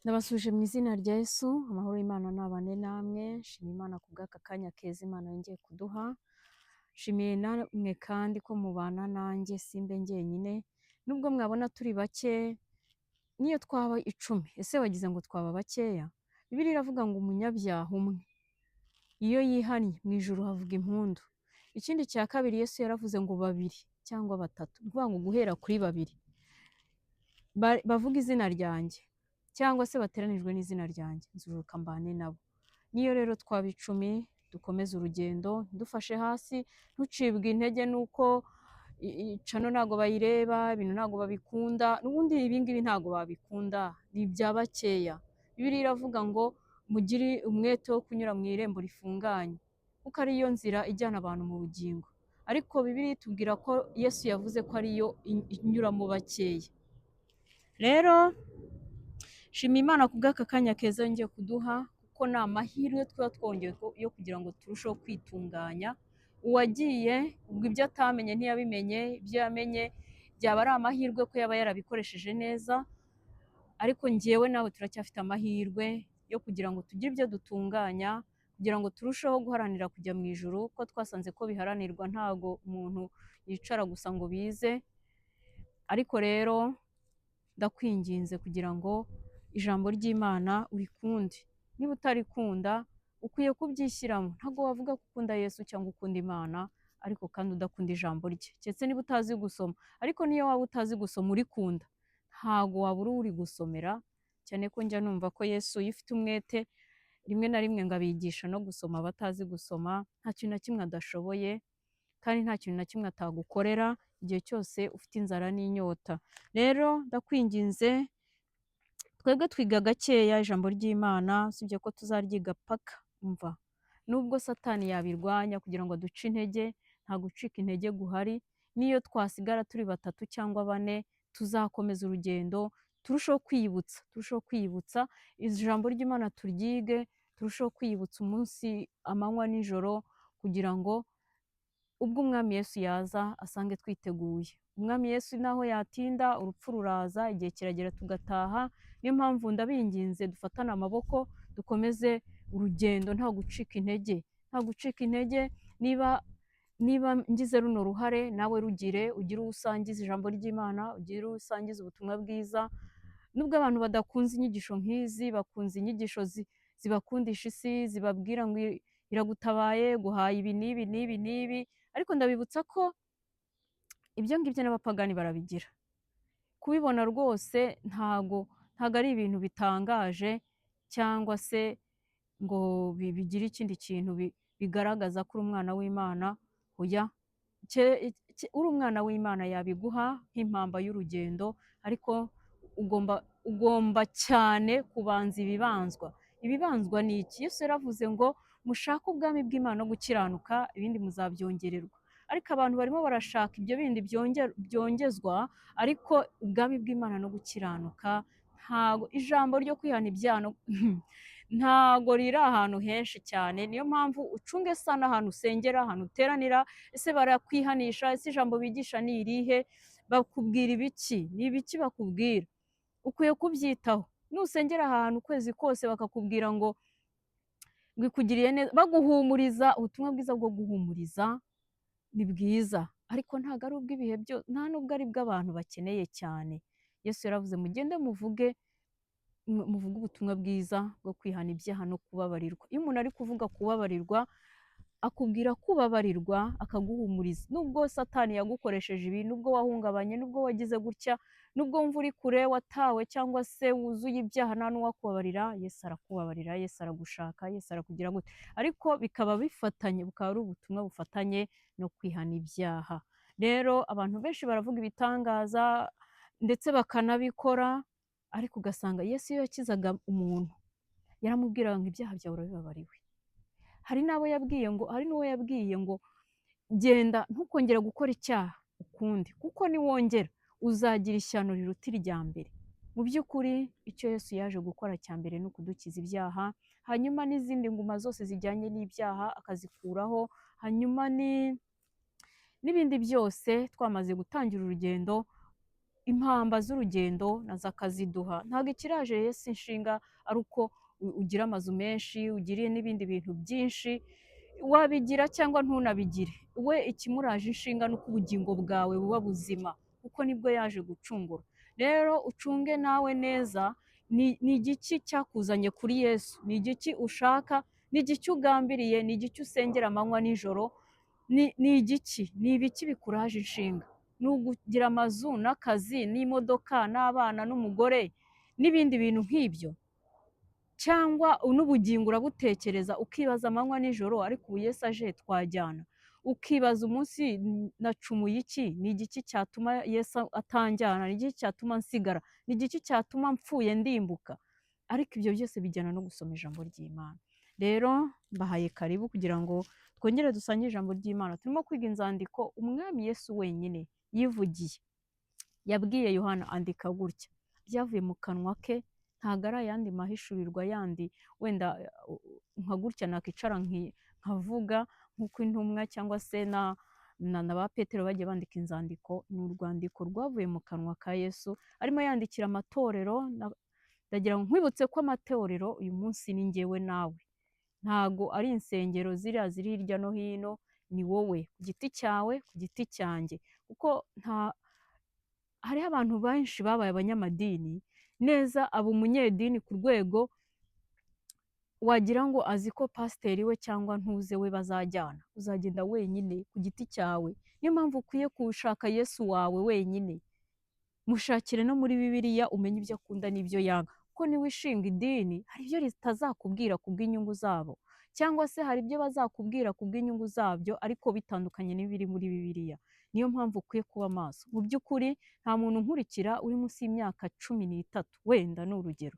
Ndabasuhuje mu izina rya Yesu, amahoro y'Imana nabane namwe, nshimiye Imana ku bw'aka kanya keza Imana yongeye kuduha, nshimiye namwe kandi ko mubana nanjye simbe njyenyine, nubwo mwabona turi bake, niyo twaba 10, ese wagize ngo twaba bakeya? Bibiliya iravuga ngo umunyabyaha umwe iyo yihannye mu ijuru havuga impundu. Ikindi cya kabiri, Yesu yaravuze ngo babiri cyangwa batatu, ni ukuvuga ngo guhera kuri babiri bavuga izina ryanjye cyangwa se bateranijwe n'izina ryanjye, nzururuka mbane nabo. Niyo rero twaba 10, dukomeze urugendo, ntidufashe hasi, ntucibwe intege nuko channel ntago bayireba, ibintu ntago babikunda, n'ubundi ibi ngibi ntago babikunda, ni ibya bakeya. Bibiliya iravuga ngo mugire umwete wo kunyura mu irembo rifunganye, kuko ariyo nzira ijyana abantu mu bugingo. Ariko Bibiliya itubwira ko Yesu yavuze ko ariyo inyuramo bakeya. Rero shima Imana ku bw'aka kanya keza yongeye kuduha, kuko ni amahirwe tuba twongeye yo kugira ngo turusheho kwitunganya. Uwagiye ubwo ibyo atamenye ntiyabimenye, ibyo yamenye byaba ari amahirwe ko yaba yarabikoresheje neza, ariko njyewe nawe turacyafite amahirwe yo kugira ngo tugire ibyo dutunganya, kugira ngo turusheho guharanira kujya mu ijuru, ko twasanze ko biharanirwa, ntago umuntu yicara gusa ngo bize. Ariko rero ndakwinginze kugira ngo ijambo ry'Imana urikunde. Niba utarikunda ukwiye kubyishyiramo. Ntabwo wavuga ko ukunda Yesu cyangwa ukunda Imana ariko kandi udakunda ijambo rye, keretse niba utazi gusoma. Ariko niyo waba utazi gusoma urikunda, ntabwo wabura uri gusomera, cyane ko njya numva ko Yesu iyo ufite umwete rimwe na rimwe ngo abigisha no gusoma abatazi gusoma. Nta kintu na kimwe adashoboye kandi nta kintu na kimwe atagukorera igihe cyose ufite inzara n'inyota. Rero ndakwinginze, twebwe twiga gakeya ijambo ry'Imana, usibye ko tuzaryiga paka. Umva, nubwo Satani yabirwanya kugira ngo aduce intege, nta gucika intege guhari. N'iyo twasigara turi batatu cyangwa bane, tuzakomeza urugendo, turusheho kwiyibutsa, turusheho kwiyibutsa ijambo ry'Imana, turyige, turusheho kwiyibutsa umunsi, amanywa n'ijoro, kugira ngo ubwo Umwami Yesu yaza asange twiteguye. Umwami Yesu naho yatinda, urupfu ruraza, igihe kiragera tugataha. Niyo mpamvu ndabinginze, dufatane amaboko, dukomeze urugendo, nta gucika intege, nta gucika intege. Niba ngize runo ruhare, nawe rugire, ugire uwo usangiza ijambo ry'Imana, ugire uwo usangiza ubutumwa bwiza. Nubwo abantu badakunze inyigisho nk'izi, bakunze inyigisho zibakundisha isi, zibabwira ngo iragutabaye, guhaye ibi n'ibi n'ibi n'ibi, ariko ndabibutsa ko ibyo ngibyo n'abapagani barabigira. Kubibona rwose ntago ari ibintu bitangaje cyangwa se ngo bigire ikindi kintu bigaragaza ko uri umwana w'Imana. Oya, uri umwana w'Imana yabiguha nk'impamba y'urugendo, ariko ugomba cyane kubanza ibibanzwa. Ibibanzwa ni iki? Yesu yaravuze ngo mushake ubwami bw'Imana no gukiranuka, ibindi muzabyongererwa. Ariko abantu barimo barashaka ibyo bindi byongezwa, ariko ubwami bw'Imana no gukiranuka, ntago ijambo ryo kwihana ibyaha ntago riri ahantu henshi cyane. Niyo mpamvu ucunge sana ahantu usengera, ahantu uteranira. Ese barakwihanisha? Ese ijambo bigisha ni irihe? Bakubwira ibiki? Ni ibiki bakubwira? Ukwiye kubyitaho. Nusengera ahantu ukwezi kose bakakubwira ngo ikugiriye neza, baguhumuriza, ubutumwa bwiza bwo guhumuriza ni bwiza, ariko ntabwo ari ubw'ibihe byose, nta nubwo ari bw'abantu bakeneye cyane. Yesu yaravuze mugende muvuge ubutumwa bwiza bwo kwihana ibyaha no kubabarirwa. Iyo umuntu ari kuvuga kubabarirwa, akubwira kubabarirwa, akaguhumuriza. Nubwo Satani yagukoresheje ibi, nubwo wahungabanye, nubwo wagize gutya, nubwo wumva uri kure, watawe cyangwa se wuzuye ibyaha, nta n'uwakubabarira, Yesu arakubabarira, Yesu aragushaka, Yesu arakugira gute. Ariko bikaba bifatanye, bukaba ari ubutumwa bufatanye no kwihana ibyaha. Rero abantu benshi baravuga ibitangaza ndetse bakanabikora, ariko ugasanga Yesu iyo yakizaga umuntu yaramubwiraga ngo ibyaha byawe urabibabariwe. Hari n'abo yabwiye ngo, hari n'uwo yabwiye ngo genda ntukongere gukora icyaha ukundi, kuko niwongera uzagira ishyano riruta irya mbere. Mu by'ukuri icyo Yesu yaje gukora cya mbere ni ukudukiza ibyaha, hanyuma n'izindi nguma zose zijyanye n'ibyaha akazikuraho, hanyuma n'ibindi byose twamaze gutangira urugendo. Impamba z'urugendo nazo akaziduha. Ntabwo ikiraje Yesu inshinga ari uko ugira amazu menshi, ugiriye n'ibindi bintu byinshi, wabigira cyangwa ntunabigire. We ikimuraje inshinga ni uko ubugingo bwawe buba buzima, kuko nibwo yaje gucungura. Rero ucunge nawe neza, ni igiki cyakuzanye kuri Yesu, ni igiki ushaka, ni igiki ugambiriye, ni igiki usengera amanywa nijoro, ni igiki, ni ibiki bikuraje inshinga? Ni ugugira amazu n'akazi n'imodoka n'abana n'umugore n'ibindi bintu nk'ibyo, cyangwa n'ubugingo urabutekereza ukibaza amanywa nijoro, ariko ubu Yesu aje twajyana, ukibaza umunsi nacumuye iki, ni igiki cyatuma Yesu atanjyana, ni igiki cyatuma nsigara, ni igiki cyatuma mpfuye ndimbuka? Ariko ibyo byose bijyana no gusoma ijambo ry'Imana. Rero mbahaye karibu kugira ngo twongere dusangire ijambo ry'Imana. Turimo kwiga inzandiko umwami Yesu wenyine yivugiye, yabwiye Yohana andika gutya, byavuye mu kanwa ke, ntabwo ari ayandi mahishurirwa yandi wenda nka gutya nakicara nkavuga nk'uko intumwa cyangwa se na ba Petero bagiye bandika inzandiko. Ni urwandiko rwavuye mu kanwa ka Yesu arimo yandikira amatorero. Ndagira ngo nkwibutse ko amatorero uyu munsi ni njyewe nawe, ntago ari insengero ziriya ziri hirya no hino, ni wowe ku giti cyawe, ku giti cyanjye, kuko nta hariho abantu benshi babaye abanyamadini neza, aba umunyedini ku rwego wagira ngo azi ko pasiteri we cyangwa ntuze we bazajyana. Uzagenda wenyine ku giti cyawe. Niyo mpamvu ukwiye gushaka Yesu wawe wenyine, mushakire no muri Bibiliya umenye ibyo akunda n'ibyo yanga, kuko niwishinga idini hari ibyo ritazakubwira kubw'inyungu zabo, cyangwa se hari ibyo bazakubwira kubw'inyungu zabyo ariko bitandukanye n'ibiri muri Bibiliya. Niyo mpamvu ukwiye kuba maso. Mu by'ukuri nta muntu nkurikira uri munsi y'imyaka 13, wenda ni urugero,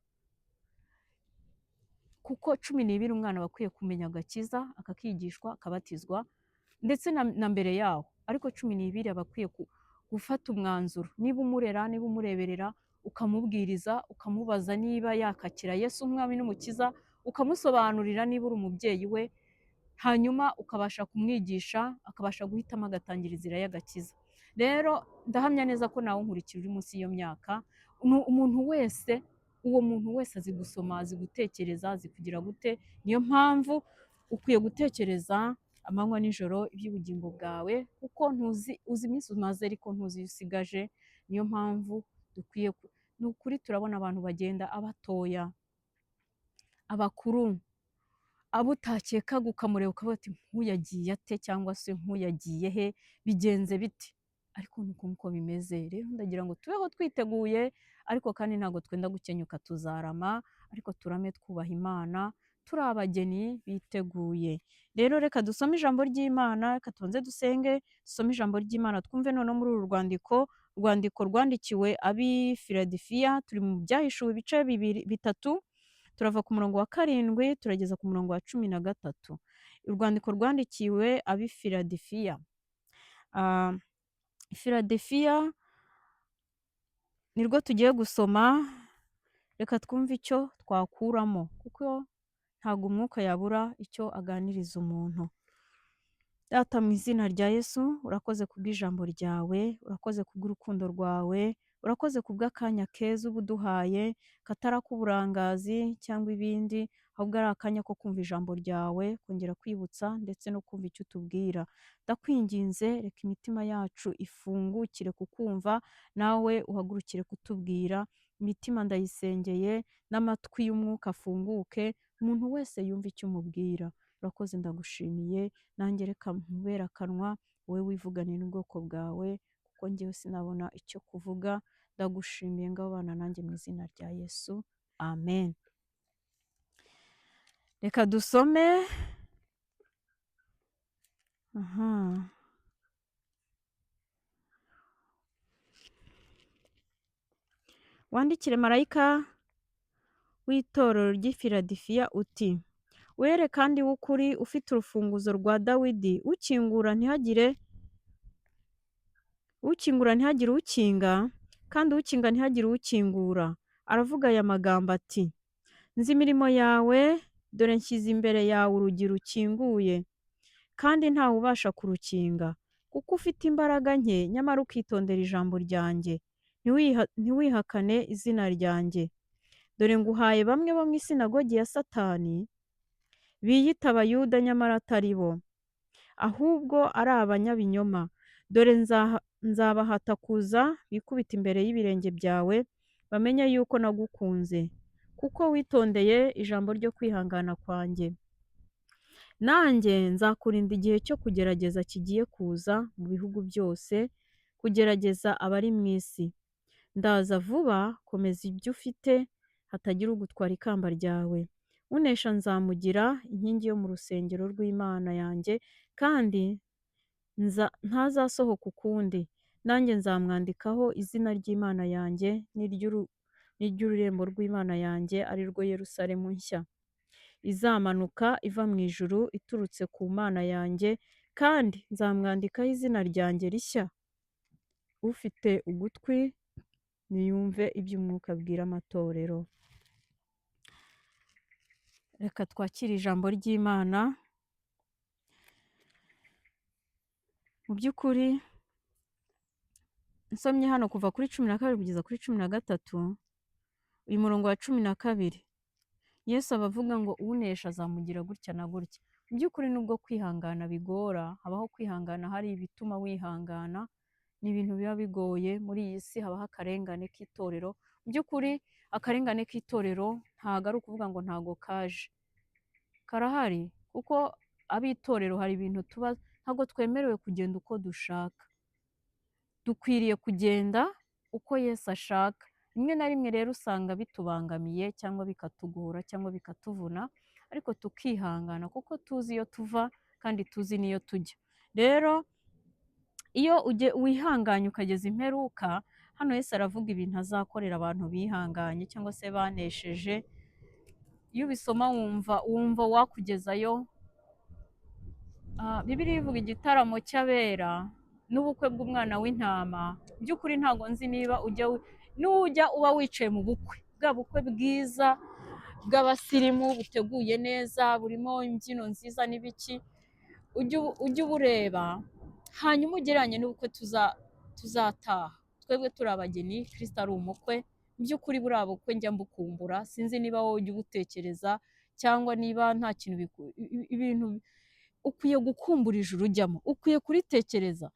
kuko 12 umwana aba akwiye kumenya agakiza, akakigishwa, akabatizwa, ndetse na mbere yaho. Ariko 12 aba akwiye gufata umwanzuro, niba umurera, niba umureberera, ukamubwiriza, ukamubaza niba yakakira Yesu umwami n'umukiza, ukamusobanurira niba uri umubyeyi we, hanyuma ukabasha kumwigisha, akabasha guhitamo agatangira inzira y'agakiza. Rero ndahamya neza ko nawe unkurikira uri munsi y'iyo myaka, umuntu wese, uwo muntu wese azi gusoma, azi gutekereza, azi kugira gute. Niyo mpamvu ukwiye gutekereza amanywa nijoro iby'ubugingo bwawe, kuko ntuzi, uzi iminsi umaze ariko ntuzi iyo usigaje. Niyo mpamvu dukwiye ni ukuri turabona abantu bagenda, abatoya, abakuru, abo utakekaga ukamureba ukavuga ati nk'uyagiye ate, cyangwa se nk'uyagiye he, bigenze bite? Ariko ni uko nguko bimeze. Rero ndagira ngo tubeho twiteguye, ariko kandi ntabwo twenda gukenyuka, tuzarama, ariko turame twubaha Imana, turi abageni biteguye. Rero reka dusome ijambo ry'Imana, reka tubanze dusenge, dusome ijambo ry'Imana, twumve noneho muri uru rwandiko, urwandiko rwandikiwe ab'i Filadelfiya. Turi mu Byahishuwe ibice bibiri bitatu, turava ku murongo wa 7 turageza ku murongo wa 13. Urwandiko rwandikiwe ab'i Filadelfiya. Filadelfiya nirwo tugiye gusoma, reka twumve icyo twakuramo, kuko ntabwo umwuka yabura icyo aganiriza umuntu. Data, mu izina rya Yesu, urakoze kubw'ijambo ryawe, urakoze kubw'urukundo rwawe, urakoze kubw'akanya keza uba uduhaye, katari ak'uburangazi cyangwa ibindi, ahubwo ari akanya ko kumva ijambo ryawe, kongera kwibutsa ndetse no kumva icyo utubwira. Ndakwinginze, reka imitima yacu ifungukire kukumva, nawe uhagurukire kutubwira. Imitima ndayisengeye, n'amatwi y'umwuka afunguke, umuntu wese yumve icyo umubwira. Urakoze, ndagushimiye, nanjye reka nkubere akanwa, wowe wivugane n'ubwoko bwawe, kuko njyewe sinabona icyo kuvuga. Ndagushimiye, ngaho bana nanjye mu izina rya Yesu, amen. Reka dusome. Aha. Wandikire marayika w'itorero ry'i Filadelfiya uti: were kandi w'ukuri, ufite urufunguzo rwa Dawidi, ukingura ntihagire ukingura ntihagire ukinga, kandi ukinga ntihagire ukingura. Aravuga aya magambo ati: nzi imirimo yawe, dore nshyize imbere yawe urugi rukinguye, kandi ntawe ubasha kurukinga, kuko ufite imbaraga nke, nyamara ukitondera ijambo ryanjye, Ntiwihakane izina ryanjye. Dore nguhaye bamwe bo mu isinagogi ya Satani, biyita Abayuda nyamara atari bo, ahubwo ari abanyabinyoma. Dore nzabahata kuza bikubita imbere y'ibirenge byawe, bamenye yuko nagukunze, kuko witondeye ijambo ryo kwihangana kwanjye. Nanjye nzakurinda igihe cyo kugerageza kigiye kuza mu bihugu byose, kugerageza abari mu isi. Ndaza vuba, komeza ibyo ufite, hatagira ugutwara ikamba ryawe. Unesha nzamugira inkingi yo mu rusengero rw'Imana yanjye, kandi ntazasohoka ukundi. Nanjye nzamwandikaho izina ry'Imana yanjye n'iry'ururembo rw'Imana yanjye, ari rwo Yerusalemu nshya, izamanuka iva mu ijuru iturutse ku Mana yanjye, kandi nzamwandikaho izina ryanjye rishya. Ufite ugutwi niyumve ibyo Umwuka abwira amatorero. Reka twakire ijambo ry'Imana. Mu by'ukuri nsomye hano kuva kuri 12 kugeza kuri 13, uyu murongo wa 12, Yesu aba avuga ngo unesha azamugira gutya na gutya. Mu by'ukuri nubwo kwihangana bigora, habaho kwihangana, hari ibituma wihangana, ni ibintu biba bigoye. Muri iyi si habaho akarengane k'itorero. Mu by'ukuri akarengane k'itorero ntago ari ukuvuga ngo ntago kaje, karahari, kuko ab'itorero hari ibintu tuba ntabwo twemerewe kugenda uko dushaka, dukwiriye kugenda uko Yesu ashaka. Rimwe na rimwe rero usanga bitubangamiye cyangwa bikatugora cyangwa bikatuvuna, ariko tukihangana kuko tuzi iyo tuva kandi tuzi n'iyo tujya. Rero iyo wihanganye ukageza imperuka, hano Yesu aravuga ibintu azakorera abantu bihanganye cyangwa se banesheje. Iyo ubisoma wumva wakugezayo. Bibiliya ivuga igitaramo cy'abera n'ubukwe bw'umwana w'intama. By'ukuri ntabwo nzi niba nujya uba wicaye mu bukwe, bwa bukwe bwiza bw'abasirimu buteguye neza, burimo imbyino nziza n'ibiki, ujye ubureba, hanyuma ugereranye n'ubukwe tuzataha. Twebwe turi abageni, Kristo ari umukwe. Mu by'ukuri buriya bukwe njya mbukumbura, sinzi niba wowe ujya ubutekereza cyangwa niba nta kintu ibintu ukwiye gukumbura ijuru ujyamo, ukwiye kuritekereza.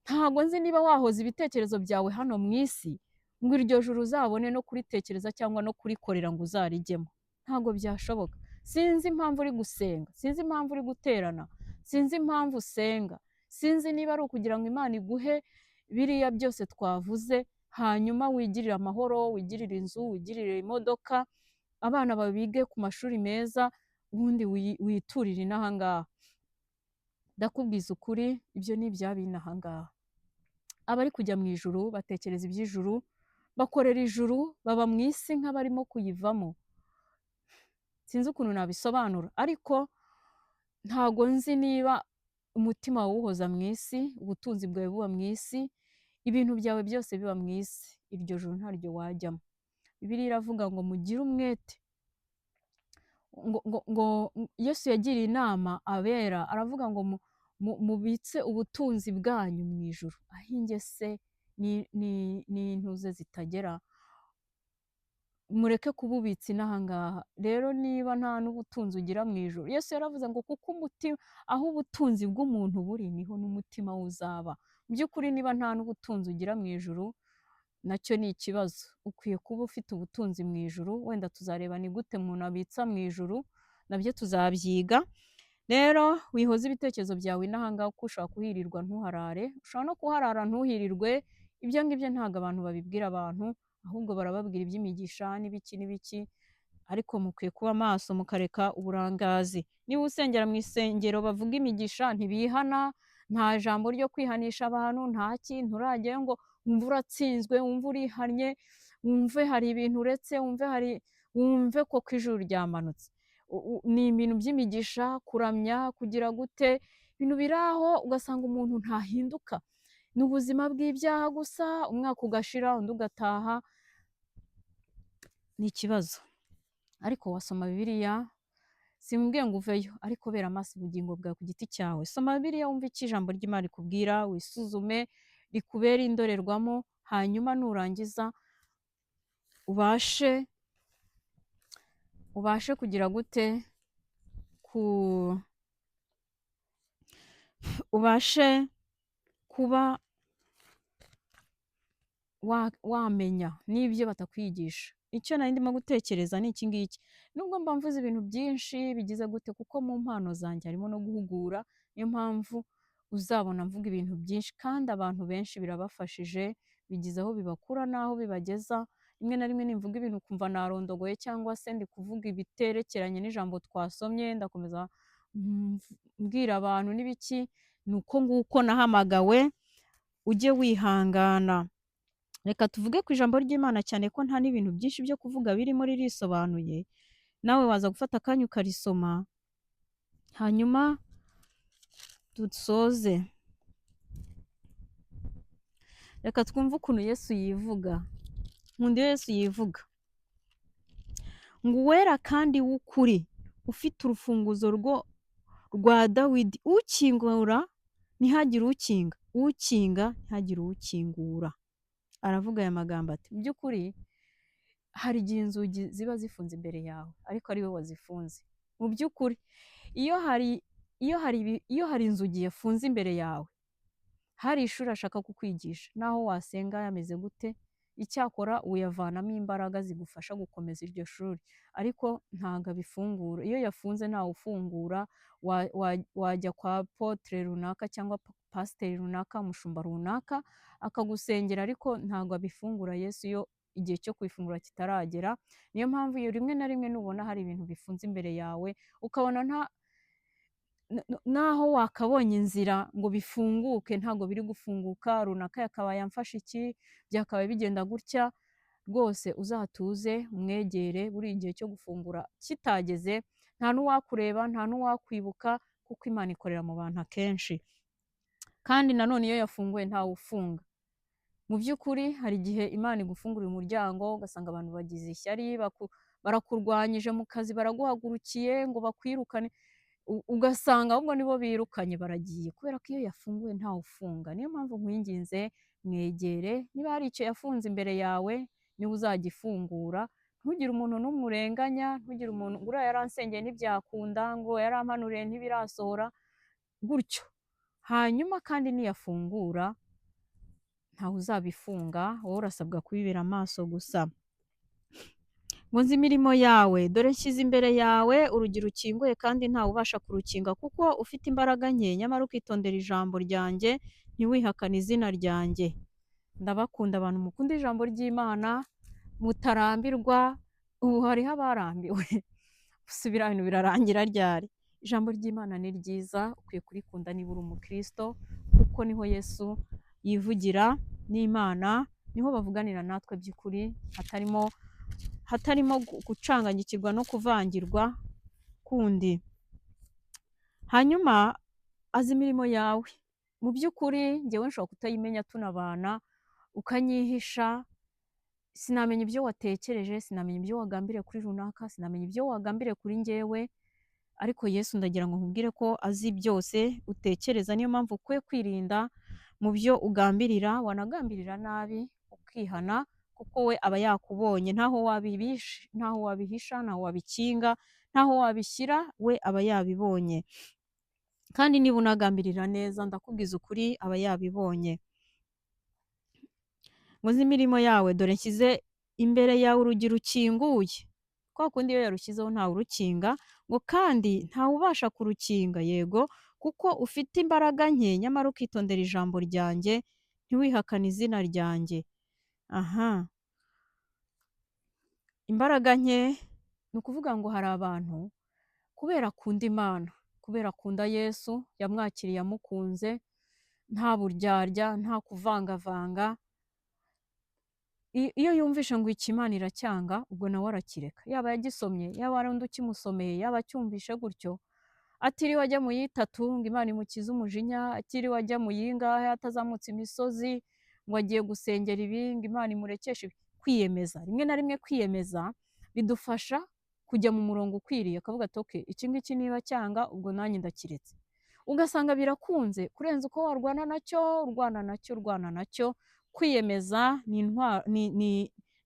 Ntabwo nzi niba wahoza ibitekerezo byawe hano mu isi ngo iryo juru uzabone no kuritekereza cyangwa no kurikorera ngo uzarijyemo, ntabwo byashoboka. Sinzi impamvu uri gusenga, sinzi impamvu uri guterana, sinzi impamvu usenga, sinzi niba ari ukugira ngo Imana iguhe biriya byose twavuze, hanyuma wigirire amahoro, wigirire inzu, wigirire imodoka, abana bawe bige ku mashuri meza, ubundi witurire inaha ngaha. Ndakubwiza ukuri, ibyo ni ibyaba inaha ngaha. Abari kujya mu ijuru batekereza iby'ijuru, bakorera ijuru, baba mu isi nk'abarimo kuyivamo. Sinzi ukuntu nabisobanura, ariko ntago nzi niba umutima wawe uwuhoza mu isi, ubutunzi bwawe buba mu isi, ibintu byawe byose biba mu isi, iryo juru ntaryo wajyamo. Bibiliya iravuga ngo mugire umwete. Ngo Yesu yagiriye inama abera, aravuga ngo mubitse ubutunzi bwanyu mu ijuru, aho ingese n'intuze zitagera, mureke kububitsa inaha ngaha. Rero niba nta n'ubutunzi ugira mu ijuru, Yesu yaravuze ngo kuko umutima, aho ubutunzi bw'umuntu buri niho n'umutima we uzaba. Mu by'ukuri niba nta n'ubutunzi ugira mu ijuru, nacyo ni ikibazo. Ukwiye kuba ufite ubutunzi mu ijuru. Wenda tuzareba ni gute umuntu abitsa mu ijuru, nabyo tuzabyiga. Rero wihoze ibitekerezo byawe inaha ngaha, kuko ushobora kuhirirwa ntuharare, ushobora no kuharara ntuhirirwe. Ibyo ngibyo ntabwo abantu babibwira abantu, ahubwo barababwira iby'imigisha n'ibiki n'ibiki, ariko mukwiye kuba maso mukareka uburangazi. Niba usengera mu isengero bavuga imigisha ntibihana, nta jambo ryo kwihanisha abantu, nta kintu urajyayo ngo wumve uratsinzwe, wumve urihannye, wumve hari ibintu uretse, wumve koko ijuru ryamanutse. Ni ibintu by'imigisha, kuramya, kugira gute, ibintu biri aho ugasanga umuntu ntahinduka. Ni ubuzima bw'ibyaha gusa, umwaka ugashira undi ugataha, ni ikibazo. Ariko wasoma Bibiliya, simbwiye ngo uveyo, ariko bera amaso ubugingo bwawe ku giti cyawe. Soma Bibiliya wumve icyo ijambo ry'Imana rikubwira, wisuzume, rikubere indorerwamo, Hanyuma nurangiza ubashe kugira gute ku ubashe kuba wamenya n'ibyo batakwigisha. Icyo nari ndimo gutekereza ni iki ngiki: nubwo mba mvuze ibintu byinshi bigize gute, kuko mu mpano zanjye harimo no guhugura, niyo mpamvu uzabona mvuga ibintu byinshi, kandi abantu benshi birabafashije, bigize aho bibakura n'aho bibageza. Rimwe na rimwe nimvuga ibintu ukumva narondogoye cyangwa se ndi kuvuga ibiterekeranye n'ijambo twasomye, ndakomeza mbwira abantu n'ibiki, ni uko nguko nahamagawe, ujye wihangana. Reka tuvuge ku ijambo ry'Imana, cyane ko nta n'ibintu byinshi byo kuvuga birimo, ririsobanuye. Nawe waza gufata akanya ukarisoma, hanyuma dusoze. Reka twumve ukuntu Yesu yivuga. Nkunda iyo Yesu yivuga ngo: "Uwera kandi w'ukuri, ufite urufunguzo rwo rwa Dawidi, ukingura ntihagire ukinga, ukinga ntihagire ukingura." Aravuga aya magambo ati: mu by'ukuri hari igihe inzugi ziba zifunze imbere yawe, ariko ari wowe wazifunze. Mu by'ukuri iyo hari inzugi yafunze imbere yawe, hari ishuri ashaka kukwigisha. Naho wasenga yameze gute, icyakora uyavanamo imbaraga zigufasha gukomeza iryo shuri, ariko ntabwo abifungura. Iyo yafunze ntawe ufungura. Wajya kwa apôtre runaka cyangwa pasiteri runaka, umushumba runaka, akagusengera, ariko ntabwo abifungura Yesu iyo igihe cyo kubifungura kitaragera. Niyo mpamvu iyo rimwe na rimwe nubona hari ibintu bifunze imbere yawe, ukabona nta naho wakabonye inzira ngo bifunguke, ntabwo biri gufunguka, runaka yakabaye amfasha iki, byakabaye bigenda gutya, rwose uzatuze umwegere. Buriya igihe cyo gufungura kitageze, nta n'uwakureba, nta n'uwakwibuka, kuko Imana ikorera mu bantu akenshi. Kandi nanone iyo yafunguye ntawe ufunga. Mu by'ukuri hari igihe Imana igufungurira umuryango, ugasanga abantu bagize ishyari, barakurwanyije mu kazi, baraguhagurukiye ngo bakwirukane, ugasanga ahubwo nibo birukanye, baragiye, kubera ko iyo yafunguye ntawe ufunga. Niyo mpamvu nkwinginze, mwegere. Niba hari icyo yafunze imbere yawe, niwe uzagifungura. Ntugire umuntu n'umwe urenganya, ntugire umuntu ngo uriya yaransengeye ntibyakunda, ngo yarampanuriye ntibirasohora, gutyo. Hanyuma kandi niyafungura ntawe uzabifunga, wowe urasabwa kubibera amaso gusa. Ngo: "Nzi imirimo yawe, dore nshyize imbere yawe urugi rukinguye kandi ntawe ubasha kurukinga, kuko ufite imbaraga nke, nyamara ukitondera ijambo ryanjye, ntiwihakane izina ryanjye." Ndabakunda abantu mukunda ijambo ry'Imana, mutarambirwa. Ubu hariho abarambiwe, gusa biriya bintu birarangira ryari? Ijambo ry'Imana ni ryiza, ukwiye kurikunda niba uri umukristo, kuko niho Yesu yivugira n'Imana, niho bavuganira natwe by'ukuri, hatarimo gucanganyikirwa no kuvangirwa kundi. Hanyuma azi imirimo yawe. Mu by'ukuri njyewe nshobora kutayimenya, tunabana ukanyihisha, sinamenya ibyo watekereje, sinamenya ibyo wagambiriye kuri runaka, sinamenya ibyo wagambiriye kuri njyewe, ariko Yesu ndagira ngo nkubwire ko azi byose utekereza. Niyo mpamvu ukwiye kwirinda mu byo ugambirira, wanagambirira nabi ukihana, kuko we aba yakubonye. Ntaho wabibisha, ntaho wabihisha, ntaho wabikinga, ntaho wabishyira, we aba yabibonye. Kandi niba unagambirira neza, ndakubwiza ukuri, aba yabibonye. Ngo: "Nzi imirimo yawe, dore nshyize imbere yawe urugi rukinguye." Kwa kundi iyo yarushyizeho ntawe urukinga, ngo kandi ntawe ubasha kurukinga. Yego, kuko ufite imbaraga nke, nyamara ukitondera ijambo ryanjye, ntiwihakane izina ryanjye. Aha, imbaraga nke ni ukuvuga ngo hari abantu kubera akunda Imana, kubera akunda Yesu, yamwakiriye amukunze, nta buryarya, nta kuvangavanga, iyo yumvishe ngo iki Imana iracyanga, ubwo nawe arakireka. Yaba yagisomye, yaba ari undi ukimusomeye, yaba acyumvishe gutyo, atiriwe ajya mu yitatu ngo Imana imukize umujinya, atiriwe ajya mu yingahe, atazamutse imisozi ngo agiye gusengera ibi, ngo Imana imurekeshe ibi. Kwiyemeza, rimwe na rimwe kwiyemeza bidufasha kujya mu murongo ukwiriye, akavuga ati: "Okay, iki ngiki niba cyanga, ubwo nanjye ndakiretse." Ugasanga birakunze kurenza uko warwana nacyo, urwana nacyo, urwana nacyo. Kwiyemeza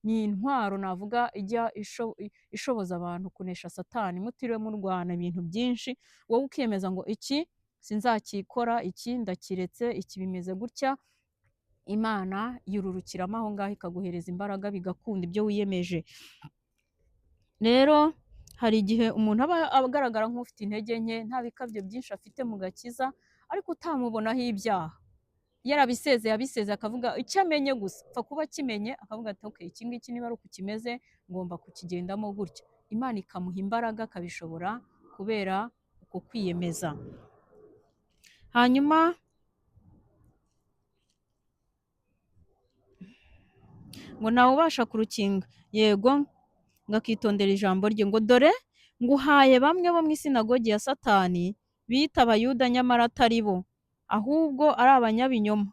ni intwaro navuga ijya ishoboza abantu kunesha Satani, mutiriwe murwana ibintu byinshi, wowe ukiyemeza ngo iki sinzakikora, iki ndakiretse, iki bimeze gutya. Imana yururukiramo aho ngaho ikaguhereza imbaraga, bigakunda ibyo wiyemeje. Rero hari igihe umuntu aba agaragara nk'ufite intege nke, nta bikabyo byinshi afite mu gakiza, ariko utamubonaho ibyaha, yarabisezeye abisezeye, akavuga icyo amenye gusa, apfa kuba akimenye, akavuga ati okay, iki ngiki niba ari uku kimeze ngomba kukigendamo gutya. Imana ikamuha imbaraga akabishobora kubera uko kwiyemeza. Hanyuma ngo ntawe ubasha kurukinga, yego ngo akitondera ijambo rye, ngo dore nguhaye bamwe bo mu isinagogi ya Satani biyita Abayuda nyamara atari bo, ahubwo ari abanyabinyoma.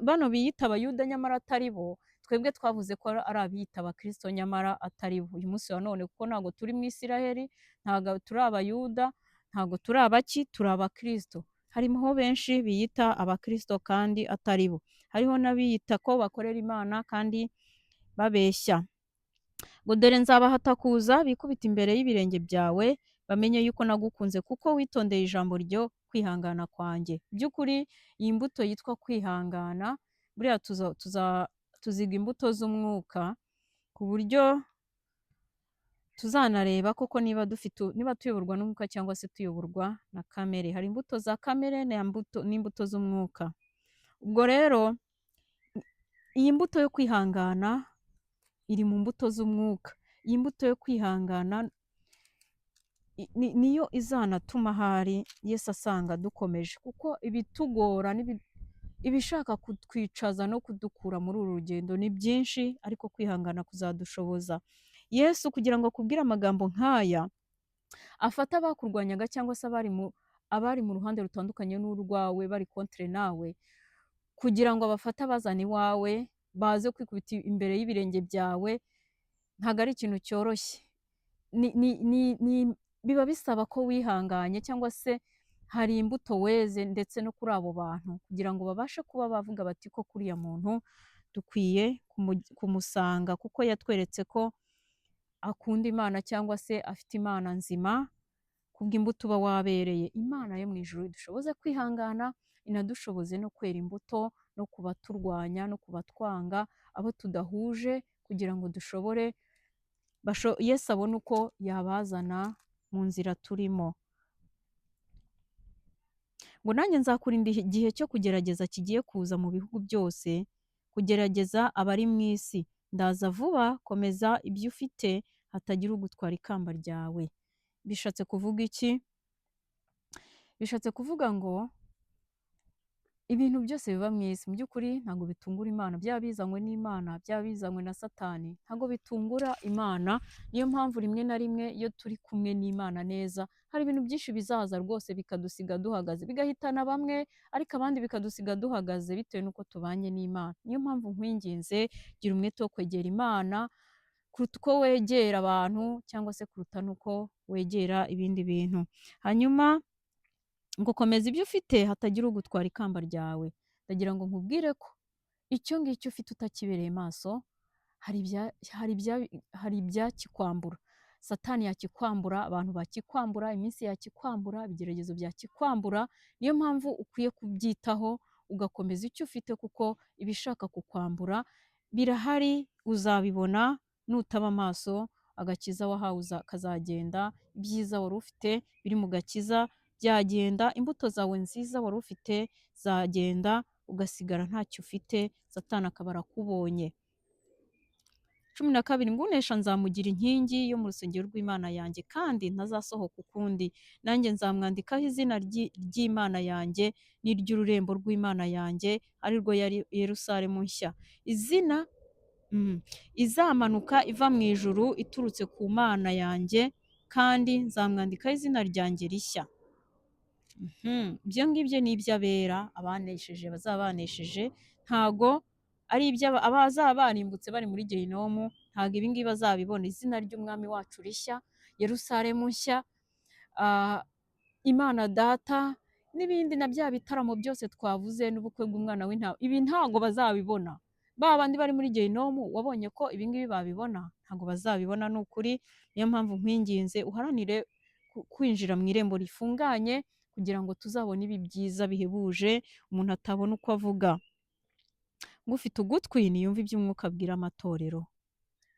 Bano biyita Abayuda nyamara atari bo, twebwe twavuze ko ari abiyita Abakristo nyamara atari bo uyu munsi wa none, kuko ntabwo turi mu Isiraheli, ntabwo turi Abayuda, ntabwo turi abaki, turi Abakristo. Harimo benshi biyita Abakristo kandi atari bo, hariho n'abiyita ko bakorera Imana kandi babeshya. Ngo dore nzabahata kuza bikubita imbere y'ibirenge byawe, bamenye yuko nagukunze kuko witondeye ijambo ryo kwihangana kwanjye. By'ukuri iyi mbuto yitwa kwihangana, buriya tuziga imbuto z'umwuka ku buryo tuzanareba koko niba dufite, niba tuyoborwa n'umwuka cyangwa se tuyoborwa na kamere. Hari imbuto za kamere n'imbuto z'umwuka. Ubwo rero iyi mbuto yo kwihangana iri mu mbuto z'umwuka. Iyi mbuto yo kwihangana niyo izanatuma ahari Yesu asanga dukomeje, kuko ibitugora ibishaka kutwicaza no kudukura muri uru rugendo ni byinshi, ariko kwihangana kuzadushoboza. Yesu kugira ngo akubwire amagambo nk'aya, afate abakurwanyaga cyangwa se abari mu ruhande rutandukanye n'urwawe, bari kontre nawe, kugira ngo abafate abazane iwawe, baze kwikubita imbere y'ibirenge byawe, ntabwo ari ikintu cyoroshye. Biba bisaba ko wihanganye cyangwa se hari imbuto weze ndetse no kuri abo bantu, kugira ngo babashe kuba bavuga bati ko kuriya muntu dukwiye kumusanga, kuko yatweretse ko akunda Imana cyangwa se afite Imana nzima, kubw'imbuto uba wabereye. Imana yo mu ijuru idushoboze kwihangana, inadushoboze no kwera imbuto, no kubaturwanya, no kubatwanga, abo tudahuje, kugira ngo dushobore Yesu abone uko yabazana mu nzira turimo. Ngo nanjye nzakurinda igihe cyo kugerageza kigiye kuza mu bihugu byose, kugerageza abari mu isi. Ndaza vuba, komeza ibyo ufite, hatagira ugutwara ikamba ryawe. Bishatse kuvuga iki? Bishatse kuvuga ngo ibintu byose biba mu isi mu by'ukuri ntabwo bitungura Imana, byaba bizanywe n'Imana, byaba bizanywe na Satani, ntabwo bitungura Imana. Niyo mpamvu rimwe na rimwe iyo turi kumwe n'Imana neza, hari ibintu byinshi bizaza rwose bikadusiga duhagaze, bigahitana bamwe, ariko abandi bikadusiga duhagaze bitewe n'uko tubanye n'Imana. Niyo mpamvu nkwinginze, gira umwete wo kwegera Imana kuruta uko wegera abantu, cyangwa se kuruta n'uko wegera ibindi bintu. Hanyuma ngo komeza ibyo ufite hatagira ugutwara ikamba ryawe. Ndagira ngo nkubwire ko icyo ngicyo ufite utakibereye maso, hari ibyakikwambura. Satani yakikwambura, abantu bakikwambura, iminsi yakikwambura, ibigeragezo byakikwambura. Niyo mpamvu ukwiye kubyitaho ugakomeza icyo ufite, kuko ibishaka kukwambura birahari, uzabibona nutaba amaso. Agakiza wahawe kazagenda, ibyiza wari ufite biri mu gakiza byagenda, imbuto zawe nziza wari ufite zagenda, ugasigara ntacyo ufite, Satani akaba arakubonye. 12 ngunesha nzamugira inkingi yo mu rusengero rw'Imana yanjye, kandi ntazasohoka ukundi. Nanjye nzamwandikaho izina ry'Imana yanjye n'iry'ururembo rw'Imana yanjye, ari rwo Yerusalemu nshya. Izina izamanuka iva mu ijuru iturutse ku Mana yanjye, kandi nzamwandikaho izina ryanjye rishya. Ibyo ngibyo ni iby'abera, abanesheje, bazaba banesheje, ntago ari abazaba barimbutse bari muri gehinomu, ntago ibi ngibi bazabibona. Izina ry'Umwami wacu rishya, Yerusalemu nshya, Imana Data, N'ibindi na bya bitaramo byose twavuze n'ubukwe bw'umwana w'intama, ibi ntago bazabibona. Ba bandi bari muri gehinomu wabonye ko ibi ngibi babibona? Ntago bazabibona, ni ukuri. Niyo mpamvu nkwinginze uharanire kwinjira mu irembo rifunganye kugira ngo tuzabone ibi byiza bihebuje umuntu atabona uko avuga. Ngo ufite ugutwi niyumve iby'umwuka abwira amatorero.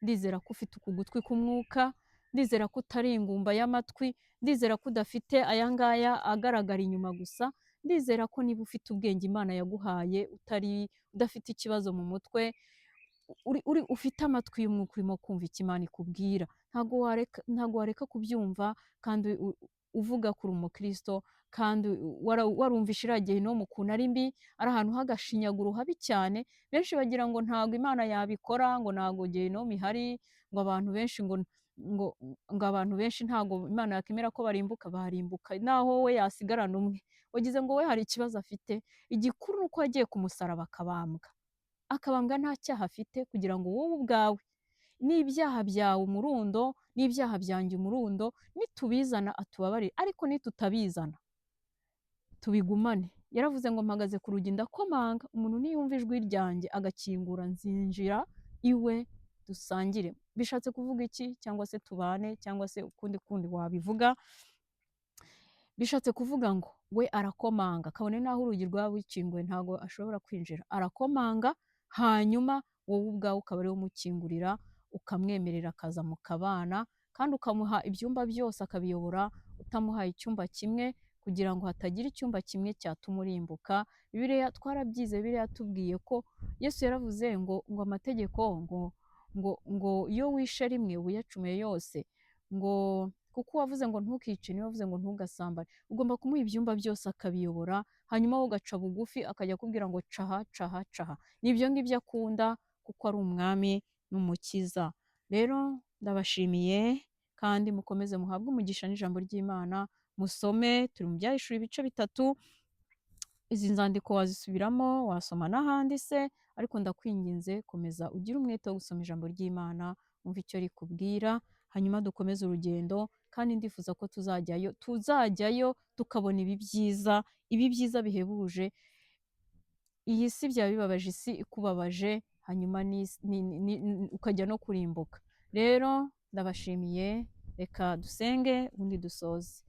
Ndizera ko ufite uku gutwi k'umwuka, ndizera ko utari ingumba y'amatwi, ndizera ko udafite aya ngaya agaragara inyuma gusa, ndizera ko niba ufite ubwenge Imana yaguhaye, utari udafite ikibazo mu mutwe, uri ufite amatwi y'umwuka urimo kumva icyo Imana ikubwira. Ntago wareka kubyumva kandi uvuga ko uri umukristo, kandi warumvishe iriya gehinomu ukuntu ari mbi, ari ahantu h'agashinyaguro habi cyane. Benshi bagira ngo ntago Imana yabikora, ngo ntago gehinomu ihari, ngo abantu benshi ngo abantu benshi ntago Imana yakemera ko barimbuka. Barimbuka naho we yasigarana umwe, wagize ngo we hari ikibazo afite. Igikuru ni uko yagiye ku musaraba akabambwa, akabambwa nta cyaha afite, kugira ngo wowe ubwawe n'ibyaha byawe umurundo n'ibyaha byanjye umurundo, nitubizana atubabarire, ariko nitutabizana tubigumane. Yaravuze ngo mpagaze ku rugi ndakomanga, umuntu niyumva ijwi ryanjye agakingura nzinjira iwe dusangire. Bishatse kuvuga iki? Cyangwa se tubane, cyangwa se ukundi kundi wabivuga. Bishatse kuvuga ngo we arakomanga, kabone n'aho urugi rwaba rukinguye ntabwo ashobora kwinjira, arakomanga, hanyuma wowe ubwawe ukaba ariwe umukingurira, ukamwemerera akaza mukabana, kandi ukamuha ibyumba byose akabiyobora, utamuhaye icyumba kimwe kugira ngo hatagira icyumba kimwe cyatuma urimbuka. Bibiliya twarabyize, Bibiliya yatubwiye ko Yesu yaravuze ngo amategeko ngo iyo wishe rimwe uba uyacumuye yose, ngo kuko uwavuze ngo ntukice niwe wavuze ngo ntugasambane. Ugomba kumuha ibyumba byose akabiyobora, hanyuma wowe ugaca bugufi akajya akubwira ngo caha caha caha. Ni ibyo ngibyo akunda kuko ari umwami n'umukiza. Rero ndabashimiye kandi mukomeze muhabwe umugisha n'ijambo ry'Imana. Musome, turi mu Byahishuwe ibice 3. Izi nzandiko wazisubiramo, wasoma n'ahandi se, ariko ndakwinginze komeza ugire umwete wo gusoma ijambo ry'Imana, wumve icyo rikubwira, hanyuma dukomeze urugendo. Kandi ndifuza ko tuzajyayo tukabona ibi byiza, ibi byiza bihebuje. Iyi si byaba bibabaje, isi ikubabaje, hanyuma ukajya no kurimbuka. Rero ndabashimiye, reka dusenge ubundi dusoze.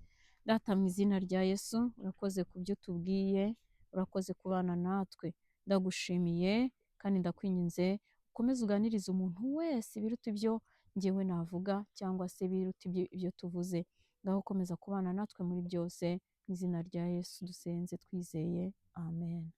Data, mu izina rya Yesu, urakoze ku byo utubwiye, urakoze kubana natwe, ndagushimiye kandi ndakwinginze ukomeze uganirize umuntu wese ibiruta ibyo njyewe navuga cyangwa se ibiruta ibyo tuvuze. Ngaho komeza kubana natwe muri byose, mu izina rya Yesu dusenze twizeye, amen.